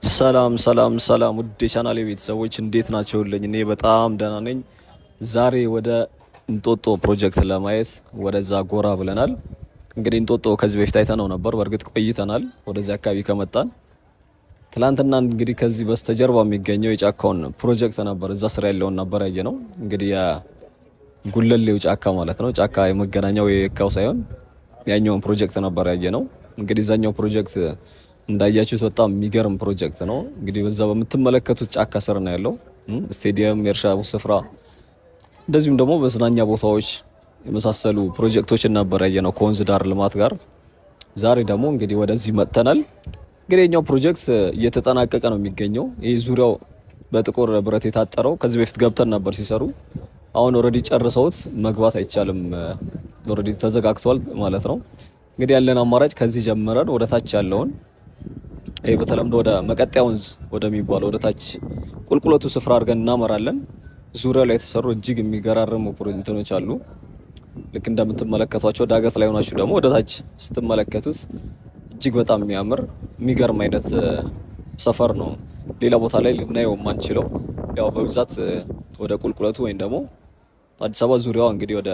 ሰላም ሰላም ሰላም ውድ የቻናሌ ቤተሰቦች እንዴት ናቸውልኝ? እኔ በጣም ደህና ነኝ። ዛሬ ወደ እንጦጦ ፕሮጀክት ለማየት ወደዛ ጎራ ብለናል። እንግዲህ እንጦጦ ከዚህ በፊት አይተነው ነበር። በእርግጥ ቆይተናል ወደዚህ አካባቢ ከመጣን። ትላንትና እንግዲህ ከዚህ በስተጀርባ የሚገኘው የጫካውን ፕሮጀክት ነበር፣ እዛ ስራ ያለውን ነበር ያየነው። እንግዲህ የጉለሌው ጫካ ማለት ነው። ጫካ የመገናኛው የካው ሳይሆን ያኛውን ፕሮጀክት ነበር ያየነው። እንግዲህ እዛኛው ፕሮጀክት እንዳያችሁት በጣም የሚገርም ፕሮጀክት ነው። እንግዲህ በዛ በምትመለከቱት ጫካ ስር ነው ያለው ስቴዲየም፣ የእርሻ ስፍራ እንደዚሁም ደግሞ መዝናኛ ቦታዎች የመሳሰሉ ፕሮጀክቶችን ነበር ያየነው ከወንዝ ዳር ልማት ጋር። ዛሬ ደግሞ እንግዲህ ወደዚህ መጥተናል። እንግዲህ የኛው ፕሮጀክት እየተጠናቀቀ ነው የሚገኘው። ይህ ዙሪያው በጥቁር ብረት የታጠረው ከዚህ በፊት ገብተን ነበር ሲሰሩ። አሁን already ጨርሰውት መግባት አይቻልም። Already ተዘጋግቷል ማለት ነው። እንግዲህ ያለን አማራጭ ከዚህ ጀምረን ወደ ታች ያለውን ይህ በተለምዶ ወደ መቀጠያ ወንዝ ወደሚባለው ወደ ታች ቁልቁለቱ ስፍራ አድርገን እናመራለን። ዙሪያው ላይ የተሰሩ እጅግ የሚገራርሙ ፕሮጀክቶች አሉ። ልክ እንደምትመለከቷቸው ዳገት ላይ ሆናችሁ ደግሞ ወደ ታች ስትመለከቱት እጅግ በጣም የሚያምር የሚገርም አይነት ሰፈር ነው። ሌላ ቦታ ላይ ልናየው የማንችለው ያው በብዛት ወደ ቁልቁለቱ ወይም ደግሞ አዲስ አበባ ዙሪያዋ እንግዲህ ወደ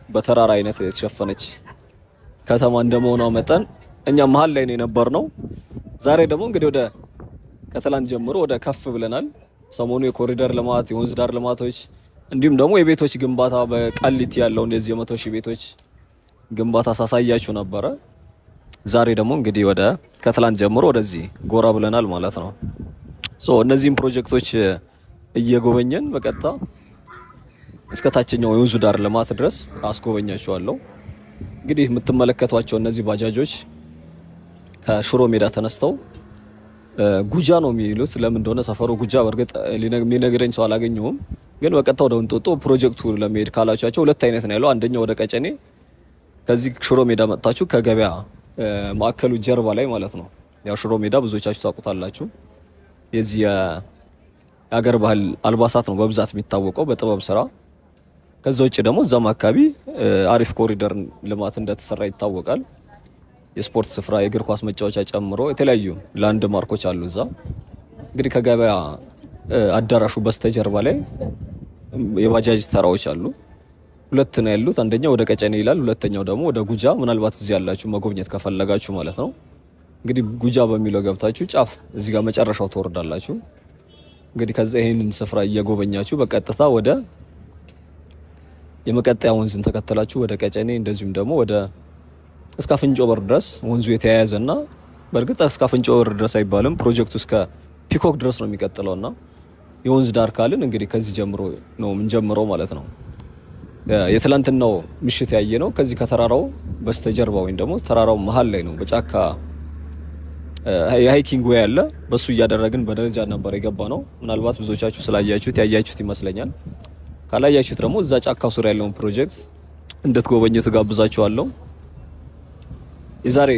በተራራ አይነት የተሸፈነች ከተማ እንደመሆኗ መጠን እኛ መሀል ላይ ነው የነበርነው። ዛሬ ደግሞ እንግዲህ ወደ ከትላንት ጀምሮ ወደ ከፍ ብለናል። ሰሞኑ የኮሪደር ልማት፣ የወንዝ ዳር ልማቶች እንዲሁም ደግሞ የቤቶች ግንባታ በቃሊቲ ያለውን የዚህ የ100,000 ቤቶች ግንባታ ሳሳያችሁ ነበረ። ዛሬ ደግሞ እንግዲህ ወደ ከትላንት ጀምሮ ወደዚህ ጎራ ብለናል ማለት ነው። So እነዚህን ፕሮጀክቶች እየጎበኘን በቀጥታ እስከ ታችኛው የወንዙ ዳር ልማት ድረስ አስጎበኛችኋለሁ። እንግዲህ የምትመለከቷቸው እነዚህ ባጃጆች ከሽሮ ሜዳ ተነስተው ጉጃ ነው የሚሉት። ለምን እንደሆነ ሰፈሩ ጉጃ በእርግጥ የሚነግረኝ ሰው አላገኘሁም። ግን በቀጥታ ወደ እንጦጦ ፕሮጀክቱ ለመሄድ ካላችኋቸው ሁለት አይነት ነው ያለው። አንደኛው ወደ ቀጨኔ ከዚህ ሽሮ ሜዳ መጥታችሁ ከገበያ ማዕከሉ ጀርባ ላይ ማለት ነው። ያው ሽሮ ሜዳ ብዙዎቻችሁ ታውቁታላችሁ። የዚህ የሀገር ባህል አልባሳት ነው በብዛት የሚታወቀው በጥበብ ስራ። ከዛ ውጭ ደግሞ እዛም አካባቢ አሪፍ ኮሪደር ልማት እንደተሰራ ይታወቃል። የስፖርት ስፍራ የእግር ኳስ መጫወቻ ጨምሮ የተለያዩ landmark ኦች አሉ እዛ። እንግዲህ ከገበያ አዳራሹ በስተጀርባ ላይ የባጃጅ ተራዎች አሉ። ሁለት ነው ያሉት። አንደኛው ወደ ቀጨኔ ይላል፣ ሁለተኛው ደግሞ ወደ ጉጃ። ምናልባት እዚህ ያላችሁ መጎብኘት ከፈለጋችሁ ማለት ነው። እንግዲህ ጉጃ በሚለው ገብታችሁ ጫፍ እዚህ ጋር መጨረሻው ትወርዳላችሁ። እንግዲህ ከዛ ይሄንን ስፍራ እየጎበኛችሁ በቀጥታ ወደ የመቀጠያ ወንዝን ተከተላችሁ ወደ ቀጨኔ እንደዚሁም ደግሞ ወደ እስከ አፍንጮ በር ድረስ ወንዙ የተያያዘና በእርግጥ እስከ አፍንጮ በር ድረስ አይባልም፣ ፕሮጀክቱ እስከ ፒኮክ ድረስ ነው የሚቀጥለውና የወንዝ ዳር ካልን እንግዲህ ከዚህ ጀምሮ ነው የምንጀምረው ማለት ነው። የትላንትናው ምሽት ያየ ነው ከዚህ ከተራራው በስተጀርባ ወይም ደግሞ ተራራው መሀል ላይ ነው በጫካ የ hiking way አለ። በሱ እያደረግን በደረጃ ነበር የገባነው። ምናልባት ብዙዎቻችሁ ስላያችሁት ያያችሁት ይመስለኛል። ካላያችሁት ደግሞ እዛ ጫካው ስር ያለውን ፕሮጀክት እንድትጎበኙ ትጋብዛችኋለሁ። የዛሬ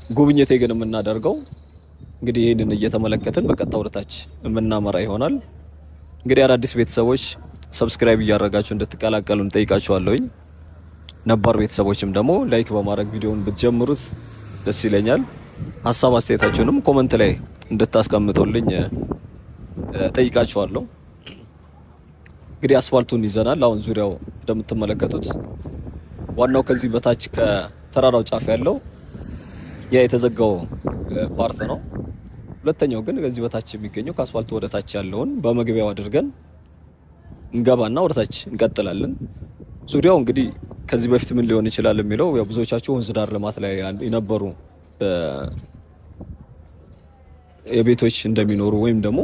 ጉብኝቴ ግን የምናደርገው እንግዲህ ይህንን እየተመለከትን በቀጥታ ወደታች የምናመራ ይሆናል። እንግዲህ አዳዲስ ቤተሰቦች subscribe እያደረጋችሁ እንድትቀላቀሉ እንጠይቃችኋለሁኝ። ነባር ቤተሰቦችም ደግሞ like በማድረግ ቪዲዮውን ብትጀምሩት ደስ ይለኛል። ሀሳብ አስተያየታችሁንም comment ላይ እንድታስቀምጡልኝ ጠይቃችኋለሁ። እንግዲህ አስፋልቱን ይዘናል። አሁን ዙሪያው እንደምትመለከቱት ዋናው ከዚህ በታች ከተራራው ጫፍ ያለው ያ የተዘጋው part ነው። ሁለተኛው ግን ከዚህ በታች የሚገኘው ከአስፋልቱ ወደ ታች ያለውን በመግቢያው አድርገን እንገባና ወደ ታች እንቀጥላለን። ዙሪያው እንግዲህ ከዚህ በፊት ምን ሊሆን ይችላል የሚለው ያው ብዙዎቻችሁ ወንዝ ዳር ልማት ላይ የነበሩ የቤቶች እንደሚኖሩ ወይም ደግሞ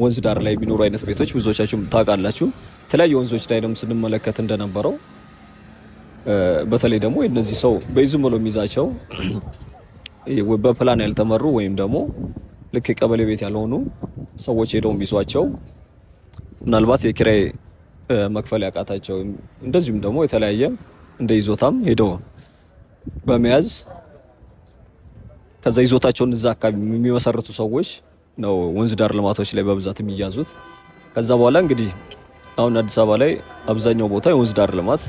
ወንዝ ዳር ላይ የሚኖሩ አይነት ቤቶች ብዙዎቻችሁ ታውቃላችሁ። የተለያዩ ወንዞች ላይ ደግሞ ስንመለከት እንደነበረው በተለይ ደግሞ እነዚህ ሰው በይዙም ብሎ የሚይዛቸው በፕላን ያልተመሩ ወይም ደግሞ ልክ የቀበሌ ቤት ያልሆኑ ሰዎች ሄደው የሚይዟቸው ምናልባት የኪራይ መክፈል ያቃታቸው እንደዚሁም ደግሞ የተለያየ እንደ ይዞታም ሄደው በመያዝ ከዛ ይዞታቸውን እዛ አካባቢ የሚመሰርቱ ሰዎች ነው ወንዝ ዳር ልማቶች ላይ በብዛት የሚያዙት። ከዛ በኋላ እንግዲህ አሁን አዲስ አበባ ላይ አብዛኛው ቦታ የወንዝ ዳር ልማት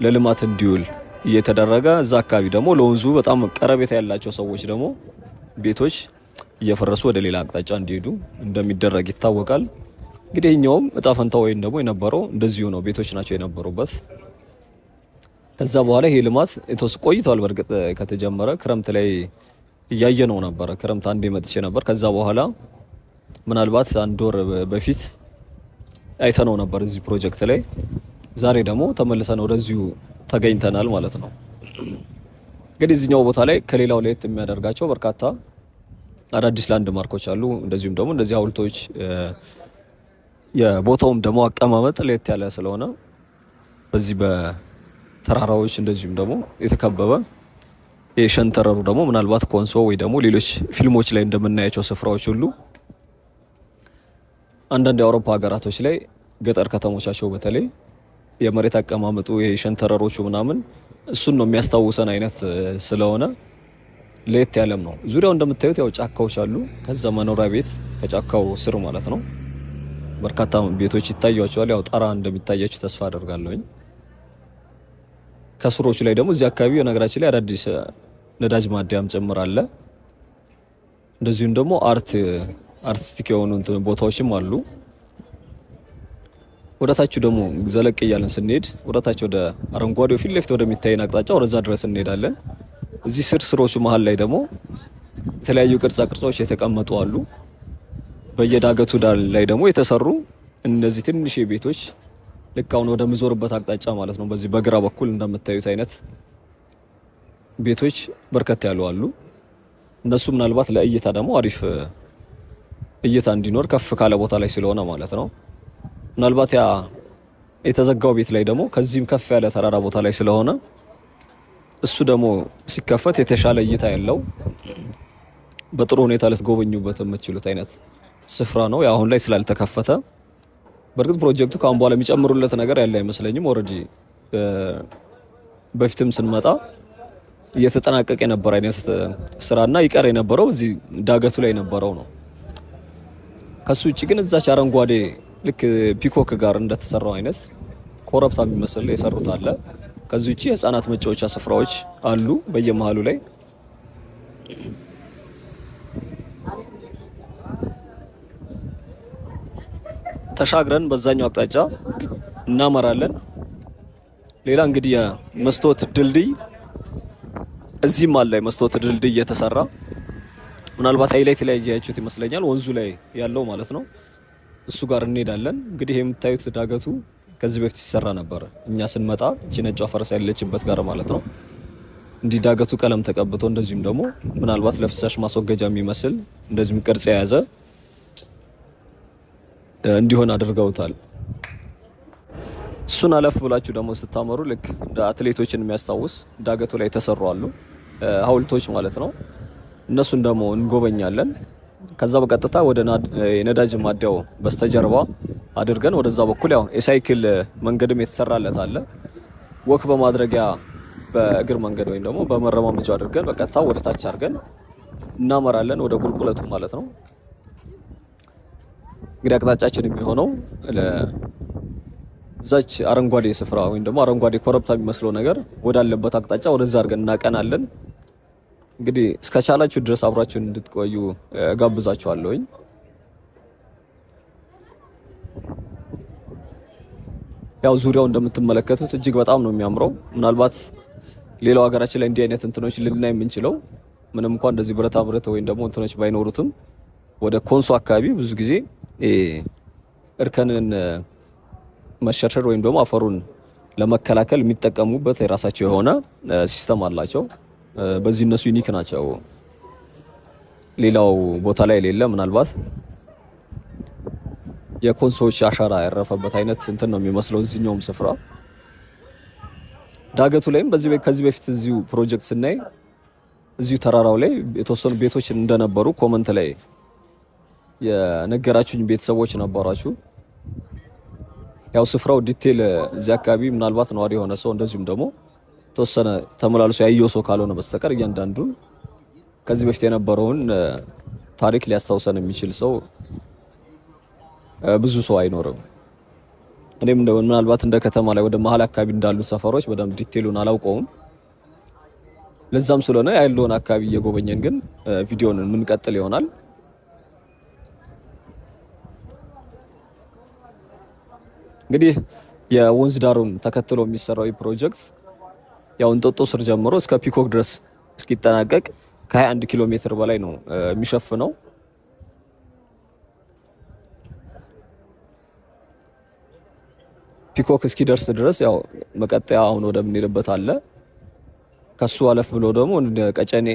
ለልማት እንዲውል እየተደረገ እዛ አካባቢ ደግሞ ለወንዙ በጣም ቀረቤታ ያላቸው ሰዎች ደግሞ ቤቶች እየፈረሱ ወደ ሌላ አቅጣጫ እንዲሄዱ እንደሚደረግ ይታወቃል። እንግዲህ ይኸኛውም እጣ ፈንታ ወይም ደግሞ የነበረው እንደዚሁ ነው። ቤቶች ናቸው የነበሩበት። ከዛ በኋላ ይሄ ልማት የተወሰነ ቆይቷል። በእርግጥ ከተጀመረ ክረምት ላይ እያየ ነው ነበረ። ክረምት አንዴ መጥቼ ነበር። ከዛ በኋላ ምናልባት አንድ ወር በፊት አይተነው ነበር እዚህ ፕሮጀክት ላይ። ዛሬ ደግሞ ተመልሰን ወደዚሁ ተገኝተናል ማለት ነው። እንግዲህ እዚህኛው ቦታ ላይ ከሌላው ለየት የሚያደርጋቸው በርካታ አዳዲስ landmark ኦች አሉ። እንደዚሁም ደግሞ እንደዚህ ሐውልቶች፣ የቦታውም ደግሞ አቀማመጥ ለየት ያለ ስለሆነ በዚህ በተራራዎች እንደዚሁም ደግሞ የተከበበ የሸንተረሩ ደግሞ ምናልባት ኮንሶ ወይ ደግሞ ሌሎች ፊልሞች ላይ እንደምናያቸው ስፍራዎች ሁሉ አንዳንድ የአውሮፓ ሀገራቶች ላይ ገጠር ከተሞቻቸው በተለይ የመሬት አቀማመጡ የሸንተረሮቹ ምናምን እሱን ነው የሚያስታውሰን አይነት ስለሆነ ለየት ያለም ነው። ዙሪያው እንደምታዩት ያው ጫካዎች አሉ። ከዛ መኖሪያ ቤት ከጫካው ስር ማለት ነው በርካታ ቤቶች ይታያቸዋል። ያው ጣራ እንደሚታያችሁ ተስፋ አደርጋለሁኝ። ከስሮቹ ላይ ደግሞ እዚህ አካባቢ በነገራችን ላይ አዳዲስ ነዳጅ ማደያም ጭምር አለ። እንደዚሁም ደግሞ artistic የሆኑ ቦታዎችም አሉ። ወደታች ደግሞ ዘለቅ እያለን ስንሄድ ወደታች ወደ አረንጓዴው ፊት ለፊት ወደሚታየን አቅጣጫ ወደዛ ድረስ እንሄዳለን። እዚህ ስር ስሮቹ መሀል ላይ ደግሞ የተለያዩ ቅርጻ ቅርጾች የተቀመጡ አሉ። በየዳገቱ ዳር ላይ ደግሞ የተሰሩ እነዚህ ትንሽ ቤቶች ልክ አሁን ወደ ምዞርበት አቅጣጫ ማለት ነው። በዚህ በግራ በኩል እንደምታዩት አይነት ቤቶች በርከት ያሉ አሉ። እነሱ ምናልባት ለእይታ ደግሞ አሪፍ እይታ እንዲኖር ከፍ ካለ ቦታ ላይ ስለሆነ ማለት ነው። ምናልባት ያ የተዘጋው ቤት ላይ ደግሞ ከዚህም ከፍ ያለ ተራራ ቦታ ላይ ስለሆነ እሱ ደግሞ ሲከፈት የተሻለ እይታ ያለው በጥሩ ሁኔታ ልትጎበኙበት የምትችሉት አይነት ስፍራ ነው። ያው አሁን ላይ ስላልተከፈተ በእርግጥ ፕሮጀክቱ ከአሁን በኋላ የሚጨምሩለት ነገር ያለ አይመስለኝም። Already በፊትም ስንመጣ እየተጠናቀቀ የነበረ አይነት ስራና ይቀር የነበረው እዚህ ዳገቱ ላይ የነበረው ነው። ከሱ ውጭ ግን እዛች አረንጓዴ ልክ peacock ጋር እንደተሰራው አይነት ኮረብታ የሚመስል የሰሩት አለ። ከዚህ ውጭ የህፃናት መጫወቻ ስፍራዎች አሉ በየመሃሉ ላይ። ተሻግረን በዛኛው አቅጣጫ እናመራለን። ሌላ እንግዲህ የመስታወት ድልድይ እዚህም አለ። የመስታወት ድልድይ የተሰራ ምናልባት highlight ላይ ያያችሁት ይመስለኛል፣ ወንዙ ላይ ያለው ማለት ነው። እሱ ጋር እንሄዳለን። እንግዲህ የምታዩት ዳገቱ ከዚህ በፊት ሲሰራ ነበር። እኛ ስንመጣ እቺ ነጯ ፈረስ ያለችበት ጋር ማለት ነው። እንዲህ ዳገቱ ቀለም ተቀብቶ እንደዚሁም ደግሞ ምናልባት ለፍሳሽ ማስወገጃ የሚመስል እንደዚሁም ቅርጽ የያዘ እንዲሆን አድርገውታል። እሱን አለፍ ብላችሁ ደግሞ ስታመሩ ልክ እንደ አትሌቶችን የሚያስታውስ ዳገቱ ላይ የተሰሩ አሉ ሐውልቶች ማለት ነው። እነሱን ደግሞ እንጎበኛለን። ከዛ በቀጥታ ወደ የነዳጅ ማደያው በስተጀርባ አድርገን ወደዛ በኩል ያው የሳይክል መንገድም የተሰራለት አለ። Walk በማድረጊያ በእግር መንገድ ወይም ደግሞ በመረማመጃ አድርገን በቀጥታ ወደ ታች አድርገን እናመራለን ወደ ቁልቁለቱ ማለት ነው። እንግዲህ አቅጣጫችን የሚሆነው እዛች አረንጓዴ ስፍራ ወይም ደግሞ አረንጓዴ ኮረብታ የሚመስለው ነገር ወዳለበት አቅጣጫ ወደዛ አድርገን እናቀናለን። እንግዲህ እስከቻላችሁ ድረስ አብራችሁን እንድትቆዩ ጋብዛችኋለሁኝ። ያው ዙሪያው እንደምትመለከቱት እጅግ በጣም ነው የሚያምረው። ምናልባት ሌላው ሀገራችን ላይ እንዲህ አይነት እንትኖች ልናይ የምንችለው ምንም እንኳን እንደዚህ ብረታ ብረት ወይም ደግሞ እንትኖች ባይኖሩትም ወደ ኮንሶ አካባቢ ብዙ ጊዜ እርከንን መሸርሸር ወይም ደግሞ አፈሩን ለመከላከል የሚጠቀሙበት የራሳቸው የሆነ system አላቸው። በዚህ እነሱ unique ናቸው። ሌላው ቦታ ላይ የሌለ ምናልባት የኮንሶዎች አሻራ ያረፈበት አይነት እንትን ነው የሚመስለው እዚህኛውም ስፍራ። ዳገቱ ላይም በዚህ ከዚህ በፊት እዚሁ ፕሮጀክት ስናይ እዚሁ ተራራው ላይ የተወሰኑ ቤቶች እንደነበሩ comment ላይ የነገራችሁኝ ቤተሰቦች ነበራችሁ። ያው ስፍራው detail እዚህ አካባቢ ምናልባት ነዋሪ የሆነ ሰው እንደዚሁም ደግሞ ተወሰነ ተመላልሶ ያየው ሰው ካልሆነ በስተቀር እያንዳንዱን ከዚህ በፊት የነበረውን ታሪክ ሊያስታውሰን የሚችል ሰው ብዙ ሰው አይኖርም። እኔም እንደው ምናልባት እንደ ከተማ ላይ ወደ መሀል አካባቢ እንዳሉ ሰፈሮች በደንብ detail ኡን አላውቀውም። ለዛም ስለሆነ ያለውን አካባቢ እየጎበኘን ግን ቪዲዮውን የምንቀጥል ይሆናል። እንግዲህ የወንዝ ዳሩን ተከትሎ የሚሰራው ይህ ፕሮጀክት ያው እንጦጦ ስር ጀምሮ እስከ ፒኮክ ድረስ እስኪጠናቀቅ ከ21 ኪሎ ሜትር በላይ ነው የሚሸፍነው። ፒኮክ እስኪደርስ ድረስ ያው መቀጠያ አሁን ወደምንሄድበት አለ። ከሱ አለፍ ብሎ ደግሞ እንደ ቀጨኔ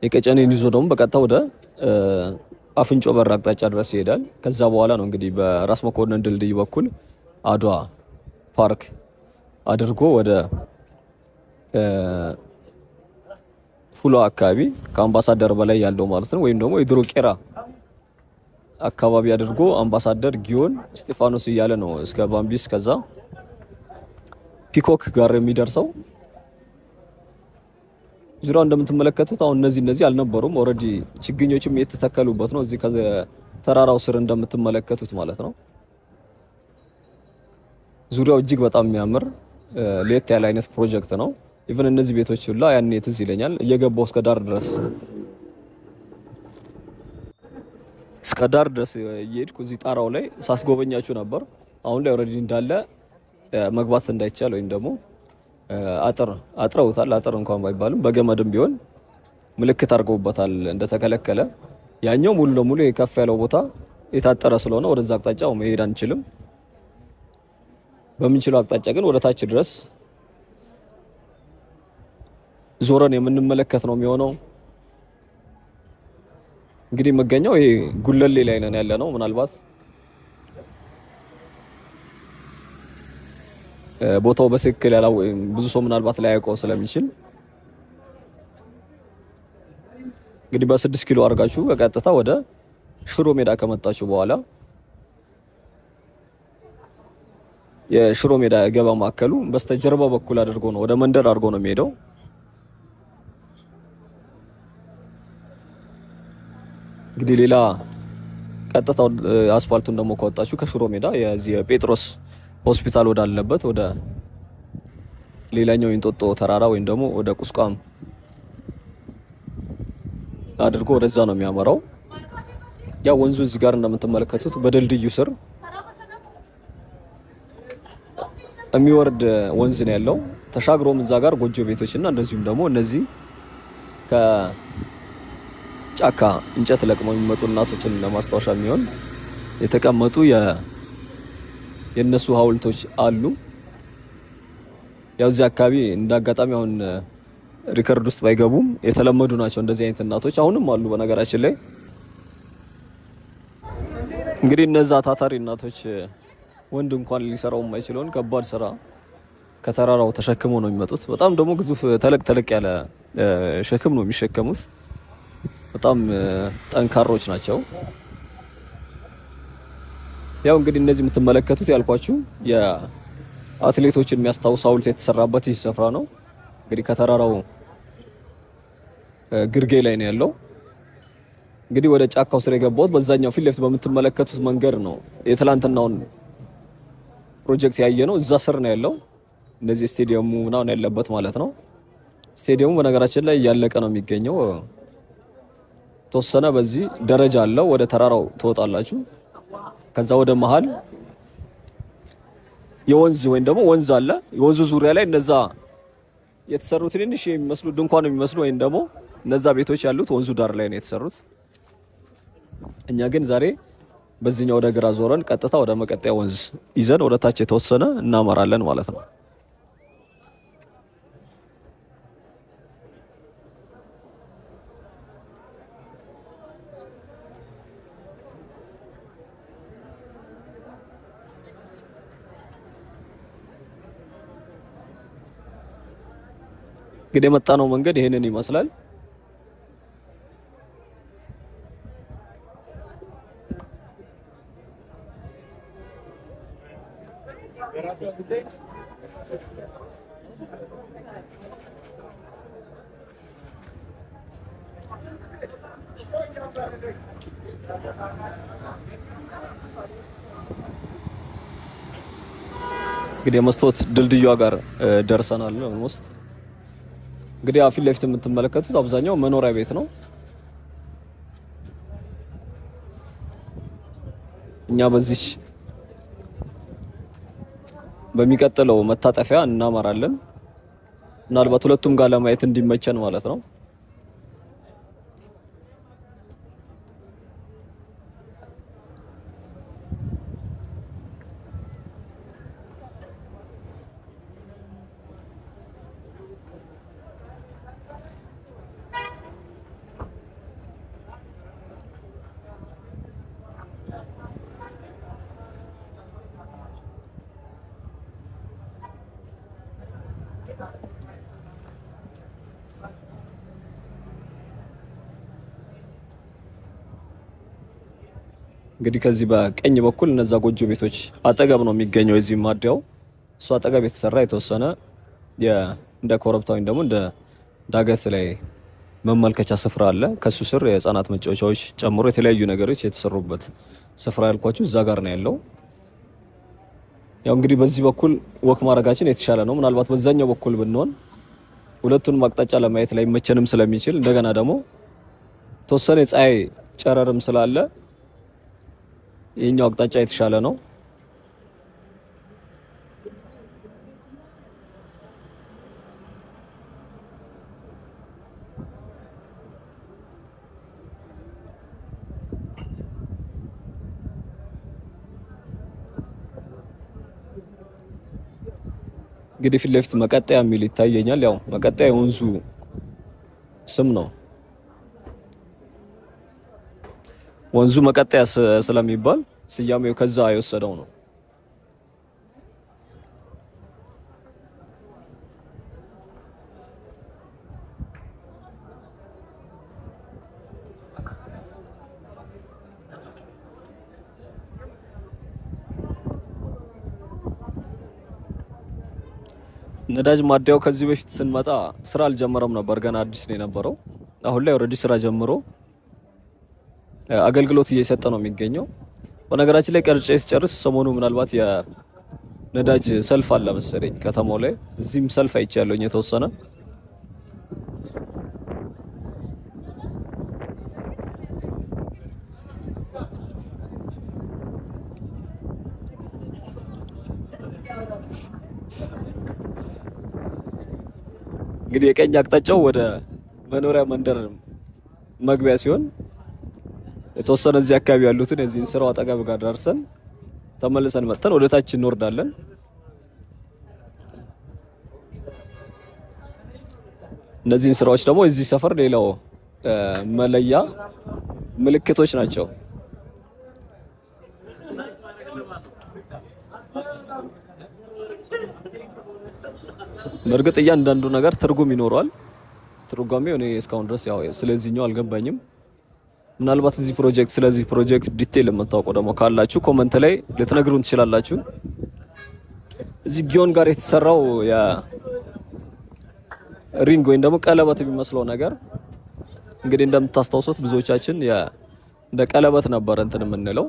የቀጨኔን ይዞ ደግሞ በቀጥታ ወደ አፍንጮ በር አቅጣጫ ድረስ ይሄዳል። ከዛ በኋላ ነው እንግዲህ በራስ መኮንን ድልድይ በኩል አድዋ ፓርክ አድርጎ ወደ ፉሎ አካባቢ ከአምባሳደር በላይ ያለው ማለት ነው፣ ወይም ደግሞ የድሮ ቄራ አካባቢ አድርጎ አምባሳደር፣ ጊዮን፣ እስጢፋኖስ እያለ ነው እስከ ባምቢስ ከዛ ፒኮክ ጋር የሚደርሰው። ዙሪያው እንደምትመለከቱት አሁን እነዚህ አልነበሩም። Already ችግኞችም የተተከሉበት ነው እዚህ ከተራራው ስር እንደምትመለከቱት ማለት ነው። ዙሪያው እጅግ በጣም የሚያምር ለየት ያለ አይነት ፕሮጀክት ነው። Even እነዚህ ቤቶች ሁላ ያኔ ትዝ ይለኛል እየገባው እስከ ዳር ድረስ እየሄድኩ እዚህ ጣራው ላይ ሳስጎበኛችሁ ነበር። አሁን ላይ already እንዳለ መግባት እንዳይቻል ወይም ደግሞ አጥር አጥረውታል። አጥር እንኳን ባይባልም በገመድም ቢሆን ምልክት አድርገውበታል እንደተከለከለ። ያኛው ሙሉ ለሙሉ የከፍ ያለው ቦታ የታጠረ ስለሆነ ወደዛ አቅጣጫ መሄድ አንችልም። በምንችለው አቅጣጫ ግን ወደ ታች ድረስ ዞረን የምንመለከት ነው የሚሆነው። እንግዲህ መገኛው ይሄ ጉለሌ ላይ ነን ያለ ነው። ምናልባት ቦታው በትክክል ያላው ብዙ ሰው ምናልባት ላያውቀው ስለሚችል እንግዲህ በ6 ኪሎ አድርጋችሁ በቀጥታ ወደ ሽሮ ሜዳ ከመጣችሁ በኋላ የሽሮ ሜዳ ገበያ ማዕከሉ በስተጀርባ በኩል አድርጎ ነው ወደ መንደር አድርጎ ነው የሚሄደው። እንግዲህ ሌላ ቀጥታ አስፋልቱን ደግሞ ከወጣችሁ ከሽሮ ሜዳ የዚህ የጴጥሮስ ሆስፒታል ወዳለበት ወደ ሌላኛው የእንጦጦ ተራራ ወይም ደግሞ ወደ ቁስቋም አድርጎ ወደዛ ነው የሚያመራው። ያ ወንዙ እዚህ ጋር እንደምትመለከቱት በድልድዩ ስር የሚወርድ ወንዝ ነው ያለው። ተሻግሮም እዛ ጋር ጎጆ ቤቶችና እንደዚሁም ደግሞ እነዚህ ከጫካ እንጨት ለቅመው የሚመጡ እናቶችን ለማስታወሻ የሚሆን የተቀመጡ የነሱ ሐውልቶች አሉ። ያው እዚህ አካባቢ እንዳጋጣሚ አሁን record ውስጥ ባይገቡም የተለመዱ ናቸው እንደዚህ አይነት እናቶች አሁንም አሉ። በነገራችን ላይ እንግዲህ እነዛ ታታሪ እናቶች ወንድ እንኳን ሊሰራው የማይችለውን ከባድ ስራ ከተራራው ተሸክመው ነው የሚመጡት። በጣም ደግሞ ግዙፍ ተለቅ ተለቅ ያለ ሸክም ነው የሚሸከሙት። በጣም ጠንካሮች ናቸው። ያው እንግዲህ እነዚህ የምትመለከቱት ያልኳችሁ የአትሌቶችን የሚያስታውስ ሐውልት የተሰራበት ይህ ስፍራ ነው። እንግዲህ ከተራራው ግርጌ ላይ ነው ያለው። እንግዲህ ወደ ጫካው ስር የገባሁት በዛኛው ፊት ለፊት በምትመለከቱት መንገድ ነው። የትላንትናውን ፕሮጀክት ያየነው እዛ ስር ነው ያለው። እነዚህ ስቴዲየሙ ምናምን ያለበት ማለት ነው። ስቴዲየሙ በነገራችን ላይ እያለቀ ነው የሚገኘው። ተወሰነ በዚህ ደረጃ አለው። ወደ ተራራው ትወጣላችሁ። ከዛ ወደ መሃል የወንዝ ወይም ደግሞ ወንዝ አለ። የወንዙ ዙሪያ ላይ እነዛ የተሰሩ ትንንሽ የሚመስሉ ድንኳን የሚመስሉ ወይም ደግሞ እነዛ ቤቶች ያሉት ወንዙ ዳር ላይ ነው የተሰሩት። እኛ ግን ዛሬ በዚህኛው ወደ ግራ ዞረን ቀጥታ ወደ መቀጠያ ወንዝ ይዘን ወደ ታች የተወሰነ እናመራለን ማለት ነው። እንግዲህ የመጣነው መንገድ ይሄንን ይመስላል። እንግዲህ የመስታወት ድልድዩ ጋር ደርሰናል almost። እንግዲህ ፊት ለፊት የምትመለከቱት አብዛኛው መኖሪያ ቤት ነው። እኛ በዚች በሚቀጥለው መታጠፊያ እናመራለን። ምናልባት ሁለቱም ጋር ለማየት እንዲመቸን ማለት ነው። እንግዲህ ከዚህ በቀኝ በኩል እነዛ ጎጆ ቤቶች አጠገብ ነው የሚገኘው የዚህ ማደያው። እሱ አጠገብ የተሰራ የተወሰነ እንደ ኮረብታ ወይም ደግሞ እንደ ዳገት ላይ መመልከቻ ስፍራ አለ። ከሱ ስር የህፃናት መጫወቻዎች ጨምሮ የተለያዩ ነገሮች የተሰሩበት ስፍራ ያልኳችሁ እዛ ጋር ነው ያለው። ያው እንግዲህ በዚህ በኩል walk ማድረጋችን የተሻለ ነው። ምናልባት በዛኛው በኩል ብንሆን ሁለቱንም አቅጣጫ ለማየት ላይ መቸንም ስለሚችል እንደገና ደግሞ ተወሰነ የፀሐይ ጨረርም ስላለ ይሄኛው አቅጣጫ የተሻለ ነው። እንግዲህ ፊት ለፊት መቀጠያ የሚል ይታየኛል። ያው መቀጠያ የወንዙ ስም ነው። ወንዙ መቀጠያ ስለሚባል ስያሜው ከዛ የወሰደው ነው። ነዳጅ ማደያው ከዚህ በፊት ስንመጣ ስራ አልጀመረም ነበር፣ ገና አዲስ ነው የነበረው። አሁን ላይ already ስራ ጀምሮ አገልግሎት እየሰጠ ነው የሚገኘው። በነገራችን ላይ ቀርጬ ስጨርስ ሰሞኑ ምናልባት የነዳጅ ሰልፍ አለ መሰለኝ ከተማው ላይ፣ እዚህም ሰልፍ አይቻለሁኝ የተወሰነ። እንግዲህ የቀኝ አቅጣጫው ወደ መኖሪያ መንደር መግቢያ ሲሆን የተወሰነ እዚህ አካባቢ ያሉትን የዚህን ስራው አጠገብ ጋር ደርሰን ተመልሰን መጥተን ወደ ታች እንወርዳለን። እነዚህን ስራዎች ደግሞ እዚህ ሰፈር ሌላው መለያ ምልክቶች ናቸው። በእርግጥ እያንዳንዱ ነገር ትርጉም ይኖረዋል። ትርጓሜው እኔ እስካሁን ድረስ ያው ስለዚህኛው አልገባኝም። ምናልባት እዚህ ፕሮጀክት ስለዚህ ፕሮጀክት detail የምታውቁ ደግሞ ካላችሁ comment ላይ ልትነግሩን ትችላላችሁ። እዚህ ጊዮን ጋር የተሰራው የ ring ወይም ደግሞ ቀለበት የሚመስለው ነገር እንግዲህ እንደምታስታውሱት ብዙዎቻችን እንደ ቀለበት ነበር እንትን የምንለው።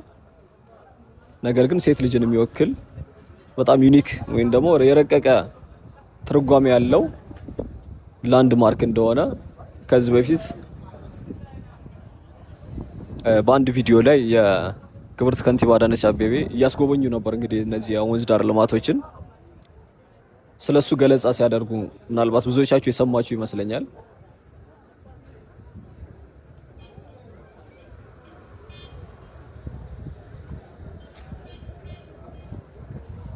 ነገር ግን ሴት ልጅን የሚወክል በጣም unique ወይም ደግሞ የረቀቀ ትርጓሜ ያለው landmark እንደሆነ ከዚህ በፊት በአንድ ቪዲዮ ላይ የክብርት ከንቲባ አዳነች አቤቤ እያስጎበኙ ነበር። እንግዲህ እነዚህ የወንዝ ዳር ልማቶችን ስለሱ ገለጻ ሲያደርጉ ምናልባት ብዙዎቻችሁ የሰማችሁ ይመስለኛል።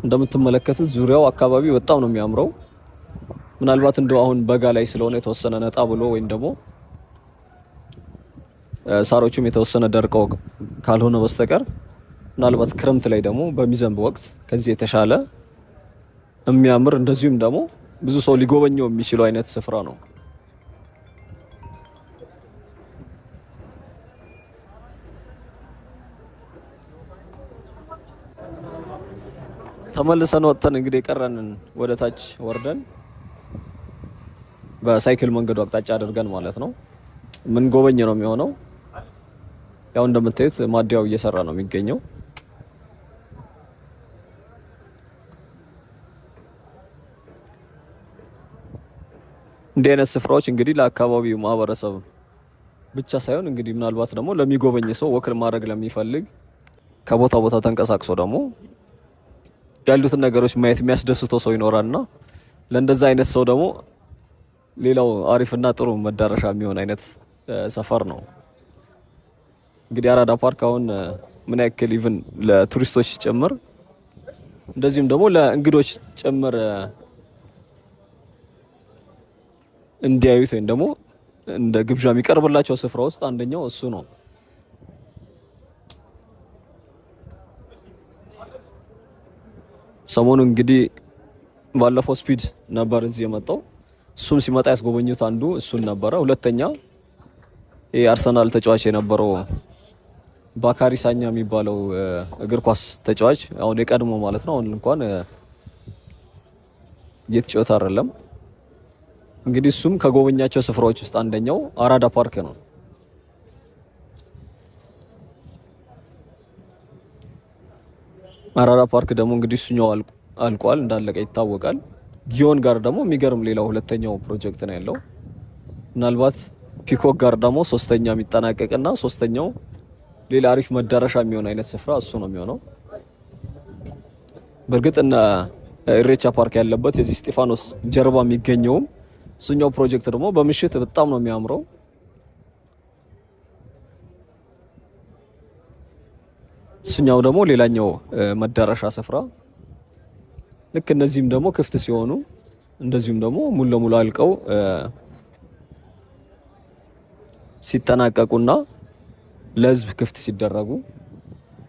እንደምትመለከቱት ዙሪያው አካባቢ በጣም ነው የሚያምረው። ምናልባት እንደው አሁን በጋ ላይ ስለሆነ የተወሰነ ነጣ ብሎ ወይም ደግሞ ሳሮቹም የተወሰነ ደርቀው ካልሆነ በስተቀር ምናልባት ክረምት ላይ ደግሞ በሚዘንብ ወቅት ከዚህ የተሻለ የሚያምር እንደዚሁም ደግሞ ብዙ ሰው ሊጎበኘው የሚችለው አይነት ስፍራ ነው። ተመልሰን ወጥተን እንግዲህ የቀረንን ወደ ታች ወርደን በሳይክል መንገዱ አቅጣጫ አድርገን ማለት ነው ምን ጎበኝ ነው የሚሆነው። ያው እንደምታዩት ማደያው እየሰራ ነው የሚገኘው። እንዲህ አይነት ስፍራዎች እንግዲህ ለአካባቢው ማህበረሰብ ብቻ ሳይሆን እንግዲህ ምናልባት ደግሞ ለሚጎበኝ ሰው walk ማድረግ ለሚፈልግ ከቦታ ቦታ ተንቀሳቅሶ ደግሞ ያሉትን ነገሮች ማየት የሚያስደስተው ሰው ይኖራልና ለእንደዛ አይነት ሰው ደግሞ ሌላው አሪፍና ጥሩ መዳረሻ የሚሆን አይነት ሰፈር ነው። እንግዲህ አራዳ ፓርክ አሁን ምን ያክል even ለቱሪስቶች ጭምር እንደዚሁም ደግሞ ለእንግዶች ጭምር እንዲያዩት ወይም ደግሞ እንደ ግብዣ የሚቀርብላቸው ስፍራ ውስጥ አንደኛው እሱ ነው። ሰሞኑ እንግዲህ ባለፈው ስፒድ ነበር እዚህ የመጣው። እሱም ሲመጣ ያስጎበኙት አንዱ እሱን ነበረ። ሁለተኛ የአርሰናል ተጫዋች የነበረው ባካሪ ሳኛ የሚባለው እግር ኳስ ተጫዋች አሁን የቀድሞ ማለት ነው። አሁን እንኳን እየተጫወተ አይደለም። እንግዲህ እሱም ከጎበኛቸው ስፍራዎች ውስጥ አንደኛው አራዳ ፓርክ ነው። አራዳ ፓርክ ደግሞ እንግዲህ እሱኛው አልቋል፣ እንዳለቀ ይታወቃል። ጊዮን ጋር ደግሞ የሚገርም ሌላው ሁለተኛው ፕሮጀክት ነው ያለው። ምናልባት ፒኮክ ጋር ደግሞ ሶስተኛ የሚጠናቀቅና ሶስተኛው ሌላ አሪፍ መዳረሻ የሚሆን አይነት ስፍራ እሱ ነው የሚሆነው። በእርግጥ እነ ኢሬቻ ፓርክ ያለበት የዚህ እስጢፋኖስ ጀርባ የሚገኘውም እሱኛው ፕሮጀክት ደግሞ በምሽት በጣም ነው የሚያምረው። እሱኛው ደግሞ ሌላኛው መዳረሻ ስፍራ። ልክ እነዚህም ደግሞ ክፍት ሲሆኑ እንደዚሁም ደግሞ ሙሉ ለሙሉ አልቀው ሲጠናቀቁና ለህዝብ ክፍት ሲደረጉ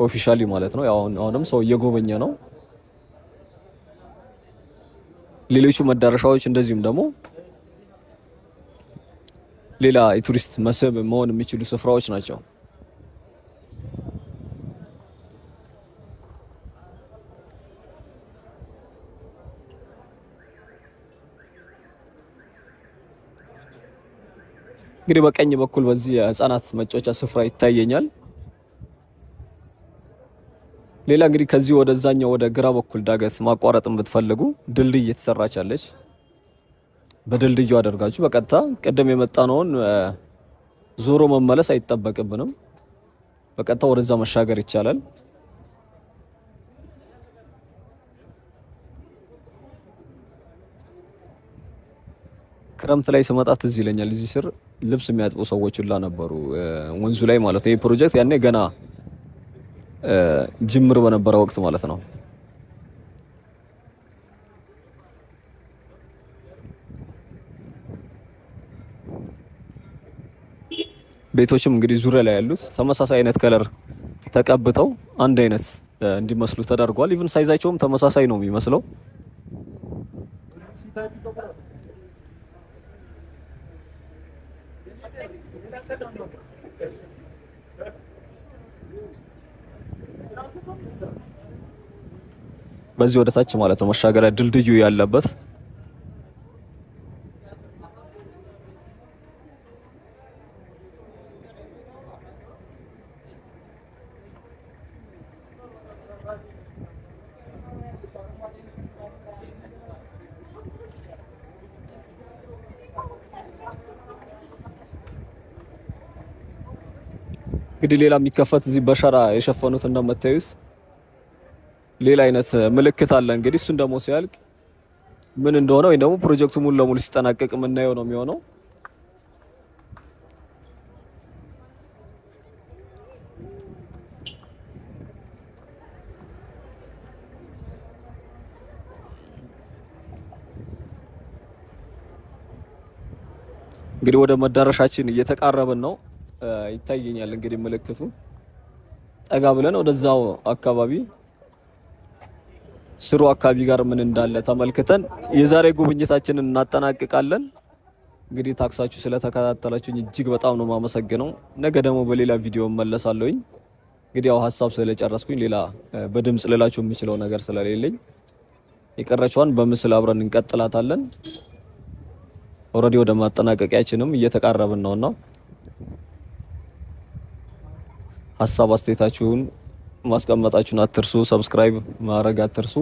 officially ማለት ነው። ያው አሁንም ሰው እየጎበኘ ነው። ሌሎቹ መዳረሻዎች እንደዚሁም ደግሞ ሌላ የቱሪስት መስህብ መሆን የሚችሉ ስፍራዎች ናቸው። እንግዲህ በቀኝ በኩል በዚህ የህፃናት መጫወቻ ስፍራ ይታየኛል። ሌላ እንግዲህ ከዚህ ወደዛኛው ወደ ግራ በኩል ዳገት ማቋረጥን ብትፈልጉ ድልድይ እየተሰራች አለች። በድልድዩ አደርጋችሁ በቀጥታ ቅድም የመጣነውን ዞሮ መመለስ አይጠበቅብንም። በቀጥታ ወደዛ መሻገር ይቻላል። ክረምት ላይ ስመጣ ትዝ ይለኛል እዚህ ስር ልብስ የሚያጥቡ ሰዎች ሁላ ነበሩ፣ ወንዙ ላይ ማለት ነው። ይህ ፕሮጀክት ያኔ ገና ጅምር በነበረ ወቅት ማለት ነው። ቤቶችም እንግዲህ ዙሪያ ላይ ያሉት ተመሳሳይ አይነት color ተቀብተው አንድ አይነት እንዲመስሉ ተደርጓል። Even size ኣቸውም ተመሳሳይ ነው የሚመስለው። በዚህ ወደ ታች ማለት ነው መሻገሪያ ድልድዩ ያለበት። እንግዲህ ሌላ የሚከፈት እዚህ በሸራ የሸፈኑት እንደምታዩት ሌላ አይነት ምልክት አለ። እንግዲህ እሱን ደግሞ ሲያልቅ ምን እንደሆነ ወይ ደግሞ ፕሮጀክቱ ሙሉ ለሙሉ ሲጠናቀቅ የምናየው ነው የሚሆነው። እንግዲህ ወደ መዳረሻችን እየተቃረብን ነው፣ ይታየኛል እንግዲህ ምልክቱ። ጠጋ ብለን ወደዛው አካባቢ ስሩ አካባቢ ጋር ምን እንዳለ ተመልክተን የዛሬ ጉብኝታችንን እናጠናቅቃለን። እንግዲህ ታክሳችሁ ስለተከታተላችሁኝ እጅግ በጣም ነው የማመሰግነው። ነገ ደግሞ በሌላ ቪዲዮ እመለሳለሁኝ። እንግዲህ ያው ሀሳብ ስለጨረስኩኝ ሌላ በድምጽ ልላችሁ የምችለው ነገር ስለሌለኝ የቀረችዋን በምስል አብረን እንቀጥላታለን። Already ወደ ማጠናቀቂያችንም እየተቃረብን ነውና ሀሳብ አስተያየታችሁን ማስቀመጣችሁን አትርሱ። Subscribe ማድረግ አትርሱ።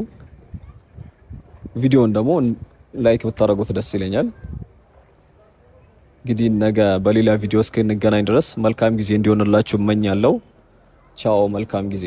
ቪዲዮን ደግሞ like ብታደርጉት ደስ ይለኛል። እንግዲህ ነገ በሌላ ቪዲዮ እስክንገናኝ ድረስ መልካም ጊዜ እንዲሆንላችሁ እመኛለሁ። ቻው፣ መልካም ጊዜ።